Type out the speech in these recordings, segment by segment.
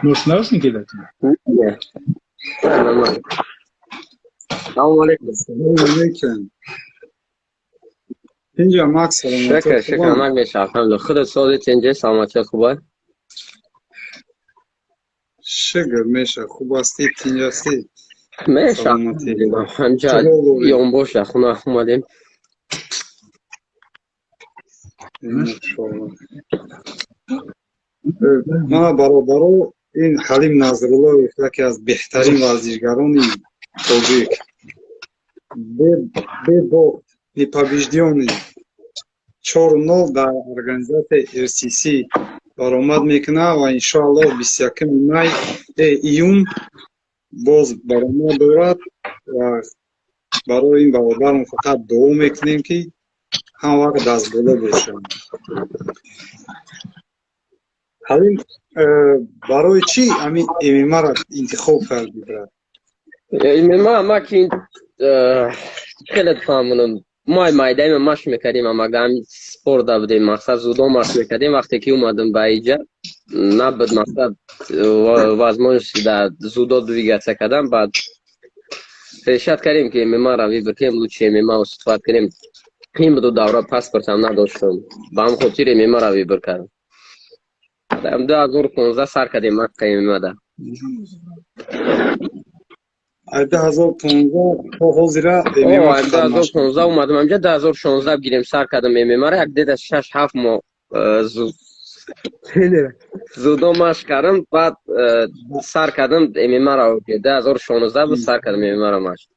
Может, наушники дать? Не. Нормально. Салому алейкум. Салому алейкум. Инҷа, Макс. Шукр, шукр, амак меша, алҳамдулилла. Худат сози, тинҷе, саломатият хуб аст? Шукр, меша, хуб ҳастӣ, тинҷ ҳастӣ? Меша, ҳамҷа ёнбоша, хона омадем. Мана, бародаро, ин Ҳалим Назруллоев, яке аз беҳтарин варзишгарони тоҷик, бебохт, непобеждённый, 4-0 дар организатсияи РСС баромад мекунад ва иншоаллоҳ 21-уми май, июн боз баромад дорад. Ва барои ин бародарам фақат дуо мекунем, ки ҳама вақт дастболо бошад. Ҳалим, барои чӣ ҳамин ММА-ро интихоб кардӣ, брат? ММА ма ки хеле фаҳмонам, мо майдаима машқ мекардем, амага ҳами спорта будем, мақсад, зудо машқ мекардем. Вақте ки омадам ба иҷа, набуд, мақсад, возможности да зудо двигаться кардан. Баъд решать кардем, ки ММА-ро выбор кунем, лучше ММА выступать кунем. Ин буду давра паспортам надоштам, ба ҳам хотир ММА-ро выбор кардам. 2015 сар кардем машқа ММА-да. 2015 то ҳозира? 2015 омадам ҳамҷа, 2016 гирем сар кардам ММА-ро. Як деда 6-7 моҳ зудо машқ кардам, баъд сар кардам ММА-ро. 2016 буд, сар кардам ММА-ро машқ.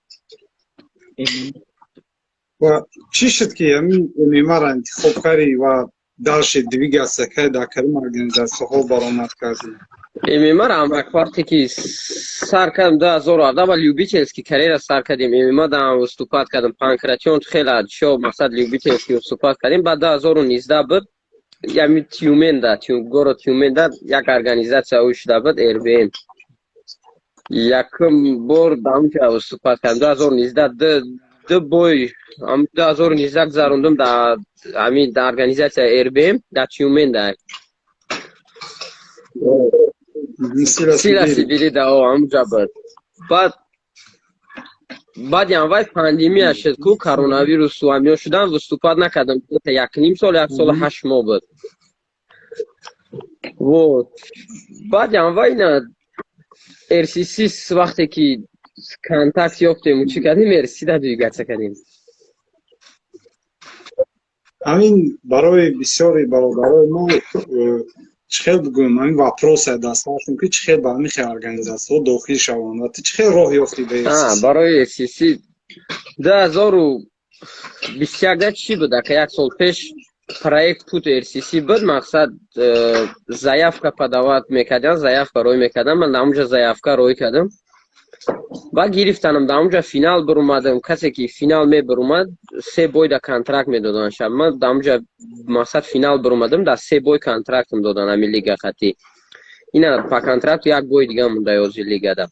Ва чӣ шуд, ки ҳамин ММА-ро интихоб кардӣ ва дальше двигаться кардӣ, дар кадом организатсияҳо баромад кардӣ? ММА-ро амак вақте ки сар кардам, 2017 ба любительский карьера сар кардем, ММА да выступать кардам, панкратион, хеле чо, мақсад, любительский выступать кардем. Баъд 2019 буд, ями Тюменда, город Тюменда як организатсия шуда буд, РБМ. Якум бор ба ҳамҷа выступать кардам 2019, ду бой 2019 гузарондум дар ҳамин, дар организатсия РБМ дар Тюменда. Сила Сибири да, о, ҳамҷа буд. Баъд баъди ҳамвай пандемия шуд ку, коронавирусу ҳамиё шудан, выступать накардам якним сол, як солу 8 моҳ буд. Вот, баъди ҳамвай ина РСС вақте ки контакт ёфтему, чӣ кардем, РСС да двигаться кардем. Ҳамин барои бисёри бародарои мо, чӣ хел бигӯем, ҳамин вопросе дасташон, ки чӣ хел ба ҳамин хел организатсияҳо дохил шаванд ва ту чӣ хел роҳ ёфтӣ ба RCC? Барои RCC 2021 да чӣ буд, ака, як сол пеш проект пут RCC буд. Мақсад, заявка подавать мекардам, заявка рӯй мекардам. Ман дар ҳамонҷа заявка рӯй кардам, баъд гирифтанам, дар ҳамонҷа финал баромадам. Касе ки финал мебаромад, се бой да контракт медоданд шаб. Ман дар ҳамонҷа, мақсад, финал баромадам, дар се бой контрактам додан ҳамин лига хатӣ. Ина по контракту як бой дига монда ёзи лигада.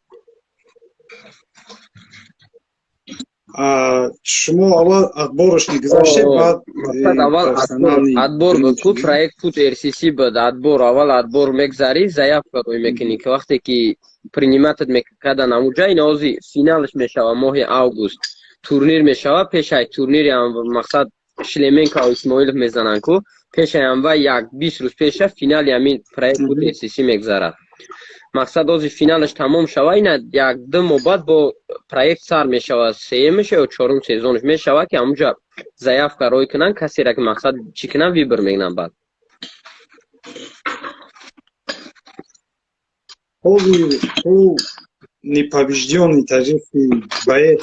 Шумо аввал отбораш мегузаштед, баъд? Мақсад, аввал отбор буд ку, проект пут РСС буд, отбор, аввал отбор мегзарӣ, заявка рӯй мекунӣ, ки вақте ки принимать мекардан ҳамуҷа. Ина ози финалаш мешава моҳи август, турнир мешава. Пешай турнири, мақсад, Шлеменко Исмоилов мезананд ку, пешай ҳамвай як 20 рӯз пеша финали ҳамин проект пут РСС мегзарад. Мақсад, ози финалаш тамом шава, ина як ду моҳ баъд бо проект сар мешава, сеюмаш ё чорум сезонаш мешава, ки ҳамуҷа заявка рой кунанд, касеро ки, мақсад, чӣ кунанд, выбор мекунанд баъд. Ҳозир ту непобеждённый таҷрибаи боец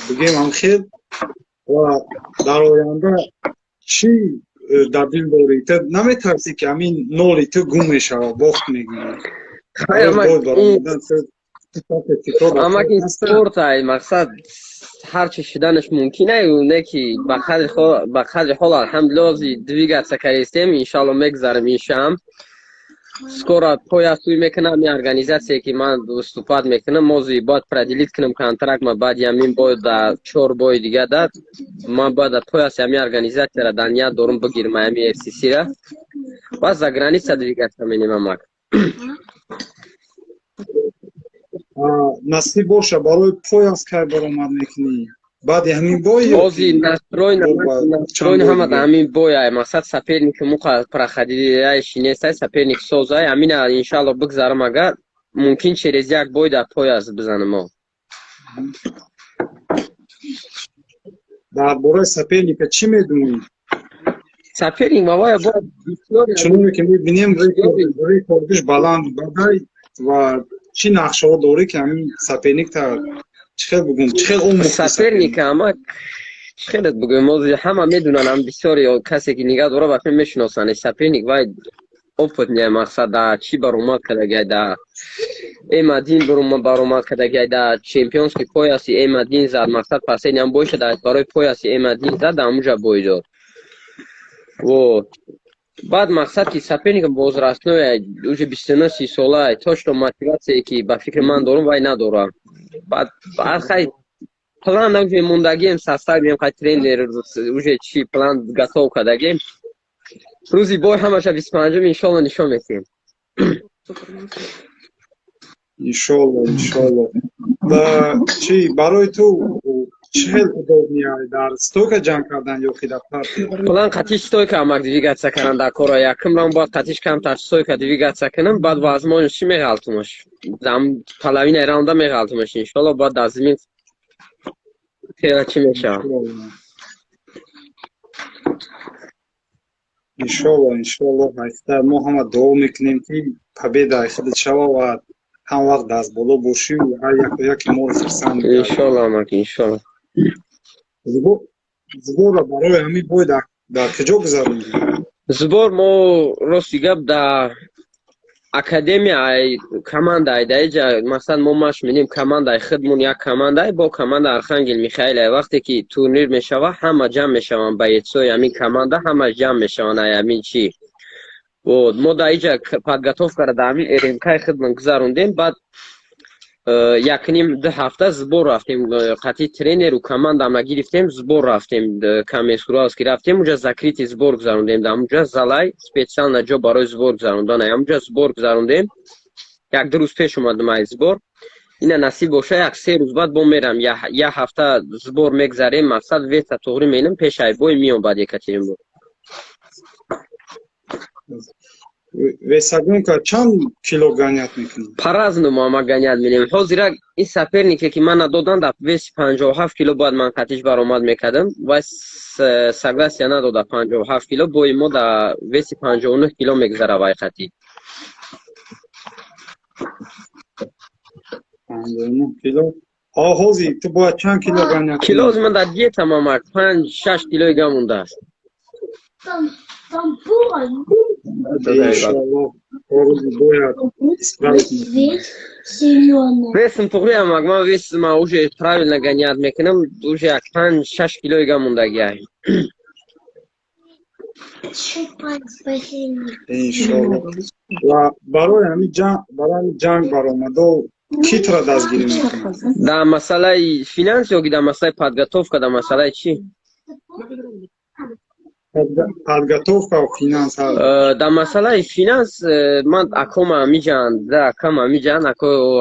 бигем ҳам хел, ва дар оянда чӣ дар дил дорӣ? Ту наметарсӣ, ки ҳамин ноли ту гум мешавад, бохт мегирӣ? Амак, ин спорт ай, мақсад, ҳарчи шуданаш мумкин ай, не ки ба қадри ҳол, алҳамдулилла, ози двигаться кардистем, иншалло, мегзарем иншаам. Скоро пояс ӯй мекунам, ин организация, ки ман выступать мекунам, мози бояд продлить кунам контракт ма. Баъди ҳамин бой да чор бои дига да ман бояд да пояси ҳамин организацияра дар ният дорум бигирам, ҳамин RCC-ра. Баъд за граница двигаться менем, амак. Насиб боша, барои пояс кай баромад мекунӣ? Баъди ҳамин бой? Ози настрой ҳама да ҳамин бой ай. Мақсад, соперник муқа проходиай шинесай, соперник созай. Ҳамина, иншалло, бигзарам, агар мумкин, через як бой дар пояс бизанам мо. Дар бораи соперника чӣ медонӣ? Соперник мавая бояд Чуноне ки мебинем, рекордиш баланд бадай ва чӣ нақшаҳо дорӣ, ки ҳамин соперник та чӣ хел бугум, чӣ хел омӯхти? Соперника, амак, чӣ хелет бугӯем, ози ҳама медонанд, ам бисёри касе ки нигаҳ дора, ба мешиносанд. Соперник вай опытный, мақсад, да чӣ баромад кардагиай, да М1 баромад кардагиай, да чемпионский пояси М1 зад. Мақсад, последний ам бойша да барои пояси М1 зад, да ҳамуҷа бой дод. Вот. Баъд, мақсад, ки соперник возрастной, уже 29-30 сола, то что мотивация, ки ба фикри ман дорум, вай надорам. Баъд хай план уже мондагием, составим, хай тренер уже чи план готов кардагием. Рӯзи бой ҳамаша 25-ум, иншолло, нишон метиҳем. Иншолло, иншолло. Ва чӣ барои ту чӣ хел удобный, дар стойка ҷанг кардан ё ки дар партер? План қатиш стойка, амак, двигаться кардан дар кора. Якум раунд бояд қатиш камтар стойка двигаться кунам, баъд возможно чӣ меғалтумаш, дам половинаи раунда меғалтумаш, иншолло. Баъд дар зимин хела чӣ мешавад. Иншолло, иншолло. Ҳайфта мо ҳама дуо мекунем, ки победа худат шава ва ҳам вақт дастболо бошӣ, ҳар яко яке моро хурсанд. Иншолло, амак, иншолло. Сборро барои ҳамин бой дар куҷо гузарондӣ? Сбор мо, рости гап, дар академия команда дар иҷа. Масалан, мо машқ менем командаи худмон, як командай бо команда Архангел Михаил. Вақте ки турнир мешава, ҳама ҷамъ мешаванд, боецои ҳамин команда ҳама ҷамъ мешаванд. Ай ҳамин чӣ, вот мо дар иҷа подготовкаро дар ҳамин РМКи худмон гузарондем. Баъд якним ду ҳафта сбор рафтем, қатъи тренеру командама гирифтем, сбор рафтем, Каменск-Уральский рафтем. Уҷа закрытый сбор гузарондем, дар ҳамуҷа залай специально ҷо барои сбор гузарондан, ҳамуҷа сбор гузарондем. Як ду рӯз пеш омадам ай сбор. Ина, насиб боша, як се рӯз баъд бо мерам, як ҳафта сбор мегзарем. Мақсад, веса туғри менам, пеш ай бой миём баъд Екатеринбург. Весогонка чанд кило гонять мекунӣ? По-разному, ама, гонять менем. Ҳозира ин сопернике, ки мана додан, дар веси 57 кило бояд ман қатиш баромад мекардам, вай согласия надода 57 кило. Бои мо дар веси 59 кило мегзара вай қатӣ. 59 кило. Ҳозир ту бояд чанд кило гонять? Кило ман дар диетам, амак, панҷ шаш килои гам мондааст. Иншалло, бояд исправить. Весм туғри, амак, ман вес ма уже правильно гонять мекунам, уже як панҷ шаш килои гам мондагиай. Иншалло. Ва барои ҳамин ҷанг, барои ҳамин ҷанг баромадо кӣ туро дастгирӣ мекунад? Дар масъалаи финанс ё ки дар масъалаи подготовка, дар масъалаи чӣ? Подготовка ва финанс. Дар масъалаи финанс ман акома миҷанд, да акама миҷанд,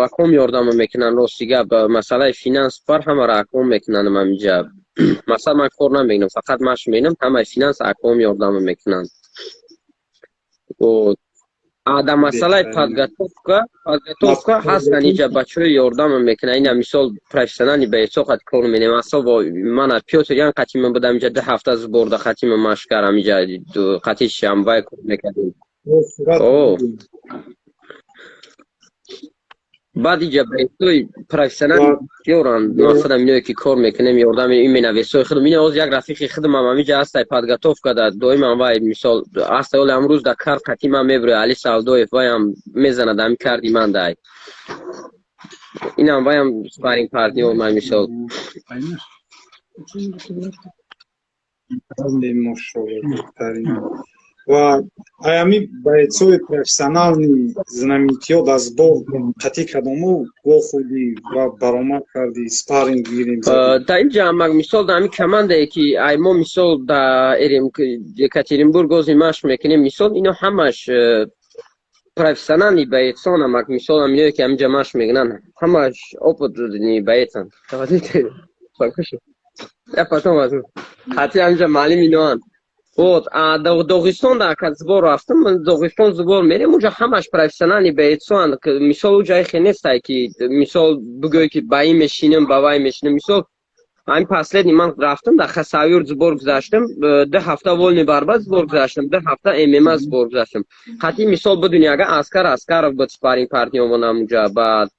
аком ёрдама мекунанд. Рости гап, масъалаи финанс бар ҳамаро аком мекунанд мамиҷа. Масалан, ман кор намекунам, фақат машқ менам, ҳамаи финанс аком ёрдама мекунанд. Дар масъалаи подготовка ҳастанд иҷа бачаҳои ёрдама мекунанд. Ина, мисол, профессиональный боецо қати кор менем. Асобо мана Пётр Ян қати ман будам иҷа, 2 ҳафта сборда қати ман машқ кардам иҷа, қати шамвай кор мекардем. Баъд иҷа боецои профессионал бисёранд. Мақсадам, иное ки кор мекунем, ёрдам именно весои худам. Ина ҳозир як рафиқи худамам ҳамиҷа ҳастай, подготовка да доимам вай, мисол, ҳастай. Оли амрӯз да кард қати ман мебурӯяд, Али Савдоев, ваям мезанад ҳами карди ман дай. Инам ваям спарринг партнёр ман, мисол. Ва аями бойцои профессиональный знаменитиё дар сбор қатъӣ кадому вохӯрдӣ ва баромад кардӣ, спарринг гирем? Дар инҷа амак, мисол, дар ҳамин командае, ки ай мо, мисол, дар Екатеринбург ози машқ мекунем, мисол, ино ҳамаш профессиональный бойцон, амак. Мисол, ҳаминое, ки ҳаминҷа машқ мекунанд, ҳамаш опытный боецанд. Я потом возьму. Ҳатти ҳаминҷа маълим иноанд. Вот, а Доғистон да ка сбор рафтам, Доғистон сбор мерем, уҷа ҳамаш профессиональный бойцоанд. Мисол, уҷа хе нестай, ки, мисол, бигӯй, ки ба ин мешинам, ба вай мешинам. Мисол, ҳамин последний ман рафтам, дар Хасавюрт сбор гузаштам, 2 ҳафта вольный борьба сбор гузаштам, 2 ҳафта ММА сбор гузаштам. Ҳатти, мисол, бидуни ага Аскар Аскаров буд спарринг партнёрмон ҳамуҷа, баъд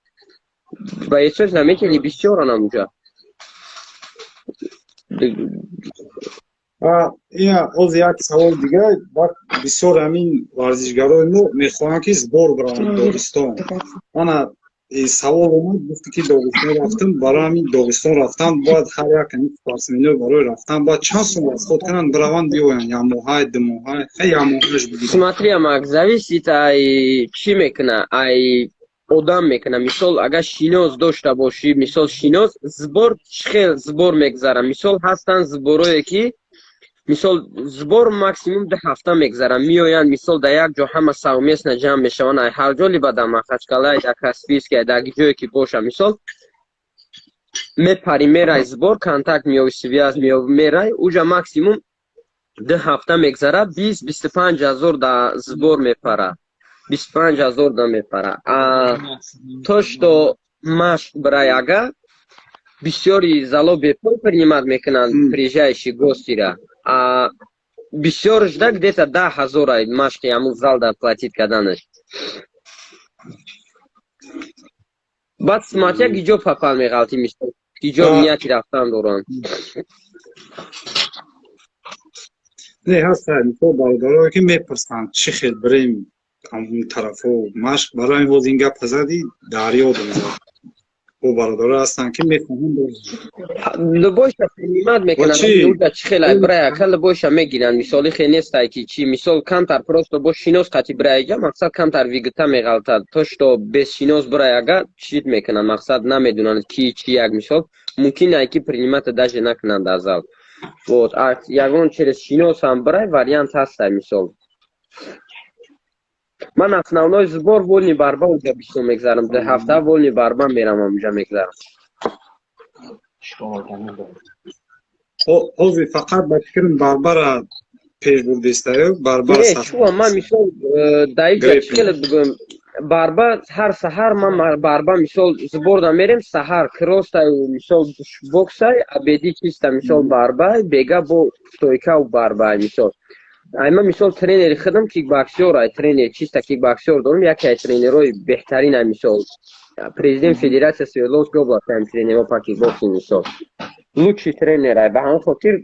бойцош наметели бисёран ҳамуҷа. Ина оз як савол дига. Бисёр ҳамин варзишгарои мо мехоҳанд, ки сбор бираванд Доғистон. Мана савол омад, гуфти, ки Доғистон рафтам. Барои ҳамин Доғистон рафтан бояд ҳар як ҳамин спортсмено барои рафтан бояд чанд сум расход кунанд, бираванд, биёянд? Якмоҳай, 2 моҳай, хай, якмоҳаш бигирем. Смотри, амак, зависит ай чӣ мекуна, ай одам мекуна. Мисол, агар шинос дошта бошӣ, мисол, шинос, сбор чӣ хел сбор мегузарад? Мисол, ҳастанд сборое, ки, мисол, сбор максимум 2 ҳафта мегузарад. Меоянд, мисол, дар як ҷо ҳама совместно ҷамъ мешаванд, ай ҳар ҷо, либо дар Махачкала, дар Каспийск, дар ҷое ки боша. Мисол, мепари, мерай сбор, контакт меёви, связь меёви, мерай уҷа, максимум 2 ҳафта мегузарад, 20-25 ҳазор дар сбор мепара, 25 ҳазор да мепара. А то что машқ бирай, ага бисёри зало бепул принимать мекунанд приезжающий гостира, а бисёр жда где-то 10 ҳазор ай машқи ҳамун зал да платить карданаш. Баъд смотря гиҷо папал меғалти, мисол, гиҷо нияти рафтан доранд. Не, ҳаст, мисол, бародарое, ки мепурсанд, чӣ хел бирем ҳамун тарафҳо машқ. Барои ҳамин ҳоз ин гапа задӣ, дар ёдам зад. Бо бародаро ҳастанд, ки мехоҳанд. Любойша принимать мекунанд уҷа, чӣ хел ай бирай, ака, любойша мегиранд. Мисоли, хел нестай, ки чӣ, мисол, камтар просто бо шинос қати бирайҷа, мақсад, камтар выгода меғалтад. То что без шинос бирай, ага, чит мекунанд, мақсад, намедонанд ки чӣ як. Мисол, мумкин ай, ки принимата даже накунанд дар зал. Вот, а ягон через шинос ҳам бирай, вариант ҳастай. Мисол, ман основной сбор вольный борьба уҷа бисёр мегзарам, 2 ҳафта вольный борьба мерам, ҳамуҷа мегзарам. Ҳозир фақат ба фикрам борьбара пеш бурдистаю, борьбара. Не, чуа, ман, мисол, дар иҷа чӣ хеле бигӯем, борьба ҳар саҳар ман борьба, мисол, сборда мерем, саҳар кроссаю, мисол, боксай, обеди чиста, мисол, борьбай, бега бо стойкау борьбай. Мисол, ай ман, мисол, тренери худам кикбоксер, ай тренер, чиста кикбоксер дорам, яке аз тренерҳои беҳтарин, ай, мисол, президент федератсия Свердловской области, ай тренерҳо по кикбоксинг, мисол, лучший тренер ай. Ба ҳамон хотир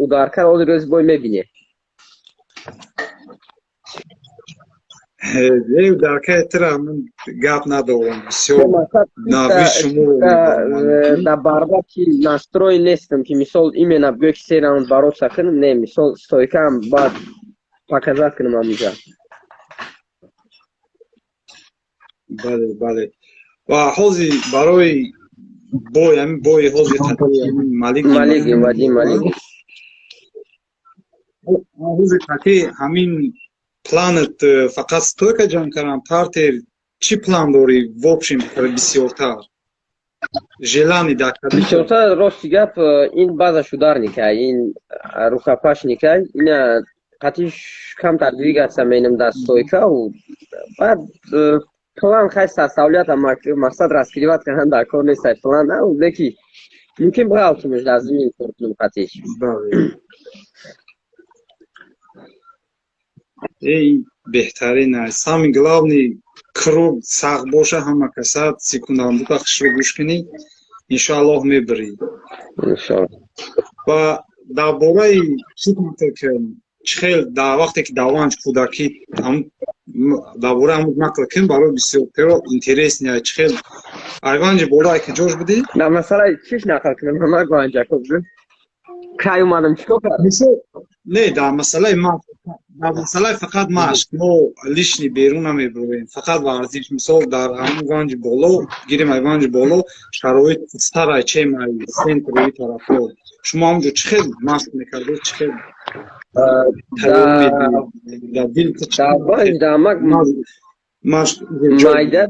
ударка ҳозир рӯзи бой мебинед. Ударкаи тира ман гап надорам, бисёр нави шумо. Дар борьба ки настрой нестам, ки, мисол, именно бигӯя, ки се раунд бороться кунам. Не, мисол, стойкаам баъд показать кунам ҳамунҷа. Бале, ва ҳозир барои бой, ҳамин бои ҳозир Малик. Малигин, Вадим Малигин. Ҳозир қатъи ҳамин планат фақат стойка ҷанг кардан, партер, чӣ план дорӣ, в общем, бисёртар желани дар? Бисёртар, рости гап, ин базаш ударникай, ин рукопашникай, ина қатиш камтар двигаться менам дар стойкау. Баъд план хай составлята, мақсад, раскрывать кардан дар кор нестай план, леки мумкин бғалтумш, дар замин кор кунам қатиш. Эй, беҳтарин аст. Самый главный, круг сахт боша, ҳама каса секундандута хушро гӯш кунӣ, иншоаллоҳ мебирӣ. Ва дар бораи чӣ чӣ хел дар вақте ки дар ванҷ кӯдакӣ, дар бораи ҳамун нақл кун, барои бисёртеро интересный. Чӣ хел айванҷи боло ай куҷош будӣ? На, масалаи чиш нақл кунам? Ҳама ванҷако. Кай омадам, чӣ кор кардам? Не, дар масъалаи машқ, дар масъалаи фақат машқ, мо лишний берун намебурем, фақат варзиш. Мисол, дар ҳамун Ванҷи Боло гирем, ай Ванҷи Боло шароит сарай, чем ай центри тарафҳо. Шумо ҳамҷо чӣ хел машқ мекардед, чӣ хел? Дар Ванҷ дамак майда,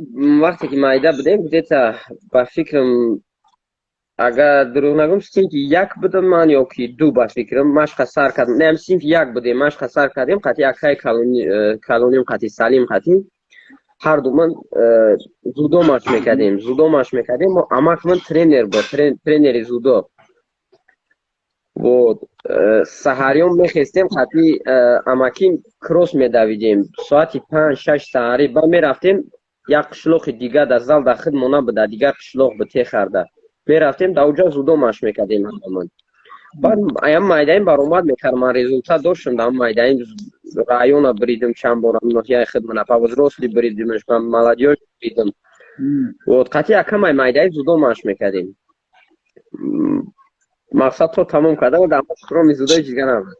вақте ки майда будем, где-то, ба фикрам, агар дурӯғ нагӯм, синфи як будам ман ё ки ду, ба фикрам, машқа сар кардам. Не, синфи як будем, машқа сар кардем қати акаи калоним, қати Салим, қати ҳарду ман дзюдо машқ мекардем, дзюдо машқ мекардем. Амак ман тренер буд, тренери дзюдо. Вот, саҳариён мехестем, қати амаким кросс медавидем соати 5-6 саҳарӣ. Ба мерафтем як қишлоқи дига, дар зал дар хидмо набуд, дар дигар қишлоқ буд, техарда мерафтем, дар уҷа дзюдо машқ мекардем ҳамамон. Баъд аям майдаин баромад мекардам, ман результат доштам дар майдаин, района бридим чанд бора, ноҳияи хидмана по взрослый бридимш, ба молодёжь бридим. Вот, қати акамай майдаи дзюдо машқ мекардем. Мақсад то тамом кардам, дар кроме дзюдо ҳеҷ дига набуд.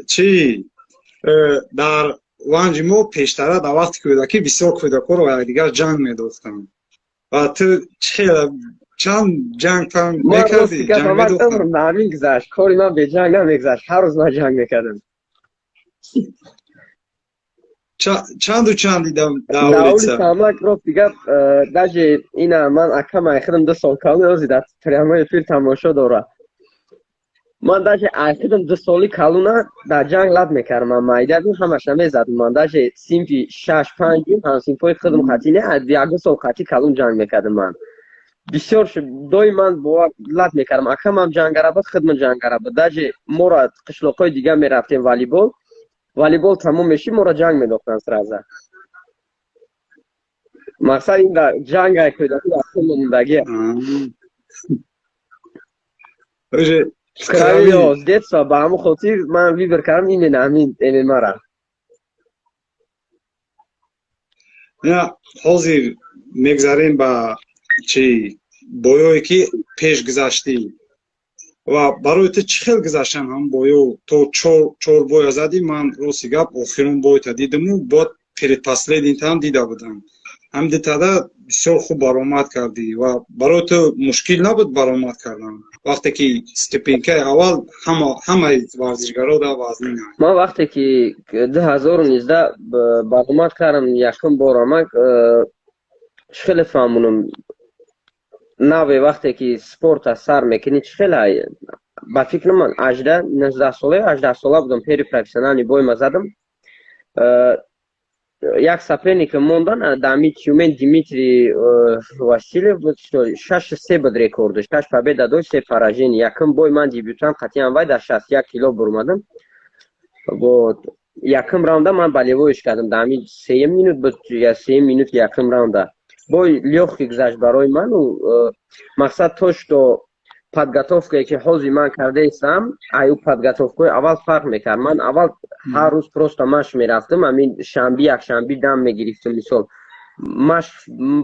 Чӣ, дар Ванҷи мо пештара, дар вақти кӯдакӣ, бисёр кӯдакҳоро ба якдигар ҷанг медохтанд ва ту чӣ хел, чанд ҷанг панг мекардӣ? Ҳамин гузашт, кори ман беҷанг намегузашт, ҳар рӯз ман ҷанг мекардам. Чанду чанд дидам? Даулица рости гап, даже ина ман акама худам 2 сол калон, ози дар прямой эфир тамошо дора. Ман даже худам 2 соли калона дар ҷанг лаб мекардам. Ман майдадим, ҳамаша мезадам. Ман даже синфи шаш панҷим ҳамсинфои худам қатӣ не, як ду сол қатӣ калон ҷанг мекардам. Ман бисёр доим ман бовар лат мекардам. Акамам ҷангара буд, худман ҷангара буд. Даже моро қишлоқҳои дига мерафтем волейбол, волейбол тамом мешид, моро ҷанг медохтанд сразу. Мақсад ин ҷанг ай кӯдаки дар мондагӣ. Крови с детства. Ба ҳамон хотир ман выбор кардам именно ҳамин ММА-ра. Ҳозир мегзарем ба чи, боёе ки пеш гузаштӣ ва барои ту чӣ хел гузаштан ҳам боё? То чор боя задӣ. Ман, рости гап, охирон бойта дидаму бод предпоследний таам дида будам. Ҳам дитада бисёр хуб баромад кардӣ. Ва барои ту мушкил набуд баромад кардан, вақте ки ступенька и аввал ҳамаи варзишгаро да вазнин? Ман вақте ки 2019 баромад кардам якум бора, ман чӣ хеле фаҳмонам, наве вақте ки спорта сар мекунӣ, чӣ хеле, ба фикри ман, 18, 19 сола, 18 сола будам, первый профессиональный бой ма задам. Як соперник мондан дами Тюмен, Дмитрий Васильев, 6-3 буд рекордш, шаш победа дошт, се поражение. Якум бой ман дебютант қатъиян вай дар 61 кило бурмадам. Вот, якум раунда ман болевой ш кардам, дами сеюм минут буд я сеюм минут якум раунда. Бой лёгкий гузашт барои ману мақсад то что подготовка е ки ҳозир ман кардаистам, аю подготовка и аввал фарқ мекард. Ман аввал ҳар рӯз просто машқ мерафтам, ҳамин шанби, якшанби дам мегирифтам. Мисол, машқ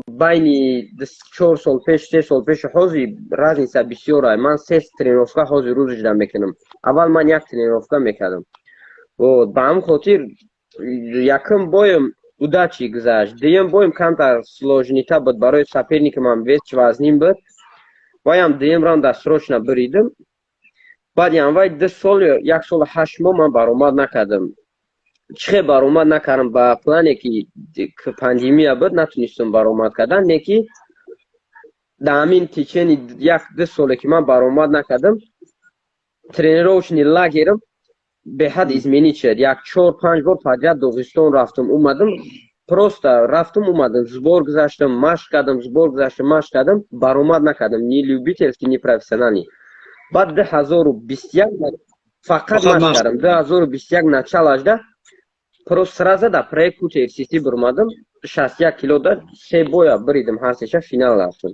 байни 4 сол пеш, 3 сол пеши ҳозир разница бисёра. Ман се тренировка ҳозир рӯзашда мекунам, аввал ман як тренировка мекардам. Вот, ба ҳамин хотир якум боем удачный гузашт. Дуюм боем камтар сложный та буд барои соперник ман, вес вазнин буд, ваям дуюм раунда срочно биридим. Баъди ҳамвай 2 сол, як солу 8 моҳ ман баромад накардам. Чӣ хел баромад накардам? Ба плане ки пандемия буд, натунистам баромад кардан. Не ки дар ҳамин течение як ду соле ки ман баромад накардам, тренировочный лагерь ам беҳад изменить шуд. Як чор панҷ бор подряд Доғистон рафтам, омадам, просто рафтам, омадам, сбор гузаштам, машқ кардам, сбор гузаштам, машқ кардам, баромад накардам, ни любительский, ни профессиональный. Баъд 2021 фақат машқ кардам. 2021 начало шда, просто сразу да проект куча РСС бурмадам, 61 кило да се боя бридим, ҳар сеша финал рафтам.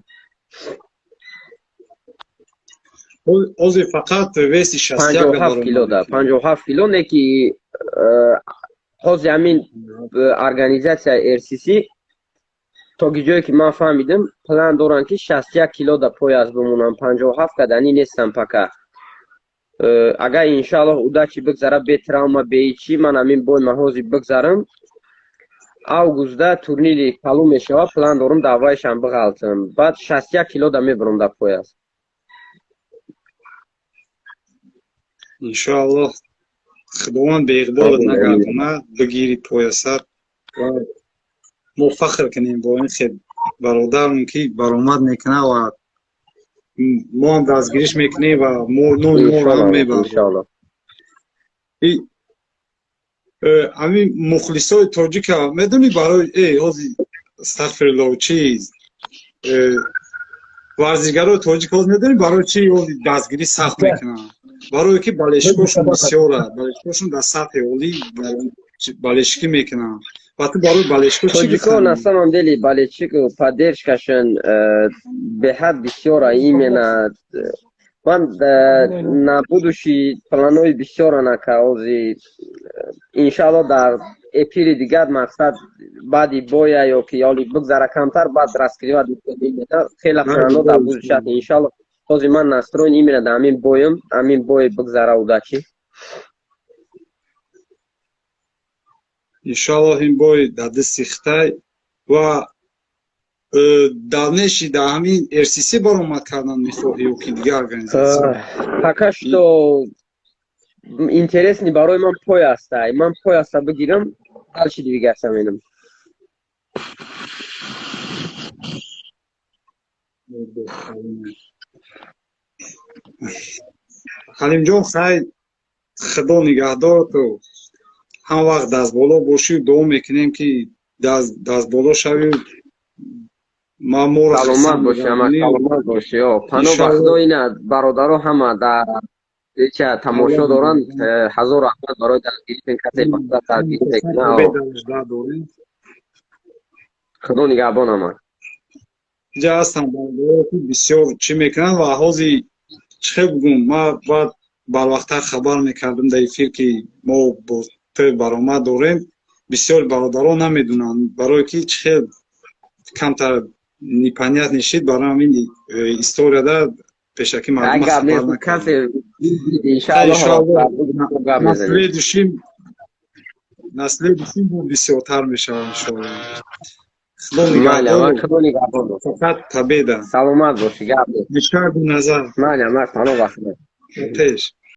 Ҳозир фақат веси 61? 57 кило да, 57 кило. Не ки ҳозир ҳамин организатсияи РСС То ки ҷое ки ман фаҳмидам, план доранд, ки 61 кило да пояс бимонам, 57 каданӣ нестам пока. Агар, иншааллоҳ, удачно бигзара, бе травма, бе ҳичи, ман ҳамин бой маҳози бигзарам, августда турнири калон мешавад, план дорам даъваишам биғалтам, баъд 61 кило да мебарам дар пояс. Иншоаллоҳ, Худованд беиқболат нагардонад, бигири поясат ва мо фахр кунем бо ин хел бародарон, ки баромад мекунад ва мо ҳам дастгириш мекунем ва номи моро ҳам мебарем. Ҳамин мухлисои тоҷика медонӣ, барои ҳози, астағфирулло, чиз, варзишгарои тоҷик ҳоз медонӣ барои чи ҳози дастгирӣ сахт мекунанд? Барое ки болельщикошон бисёра, болельщикошон дар сатҳи олӣ болельщикӣ мекунанд. Ва ту барои болельщико чӣ? Тоҷико на самом деле болельщик, поддержкашон беҳад бисёра. Именно ман на будущий планои бисёра нака, ози, иншаалло, дар эфири дигар, мақсад, баъди боя ё ки оли бигзара камтар, баъд раскрывать. Хела плано дар будущий, иншаалло. Ҳозир ман настроен именно дар ҳамин боем, ҳамин бой бигзара удачно. Иншоаллоҳ, ин бой дар дасти Хитай ва дальнейший дар ҳамин РСС баромад кардан мехоҳӣ ё ки дигар организация? Пока что интересный барои ман пояста. Ман пояста бигирам, дальше двигаться менам. Ҳалимҷон, хай, Худо нигаҳдор, ту ҳам вақт дастболо бошӣ, дуо мекунем, ки дастболо шавӣ. Саломат бошӣ, ама, саломат бошӣ. Пано ба Худо, ина бародаро ҳама дар ча тамошо доранд. Ҳазор раҳмат барои дастгиритон, касе дастгирӣ мекунад. Худо нигаҳбон, ама. Инҷа ҳастанд бародаро, ки бисёр чӣ мекунанд ва ҳози чӣ хел бигӯм, ман бояд барвақттар хабар мекардам дар эфир, ки мо бо ту баромад дорем. Бисёри бародарон намедонанд, барое ки чӣ хел камтар непонятный шид. Барои ҳамин историяда пешакӣ мардума хабар накардам. На следующем бисёртар мешавад, иншоалло. Худо нигаҳдор, фақат победа. Саломат бошӣ, гап. Бишарду назар. Майли, ама, пано ба Худо. Пеш.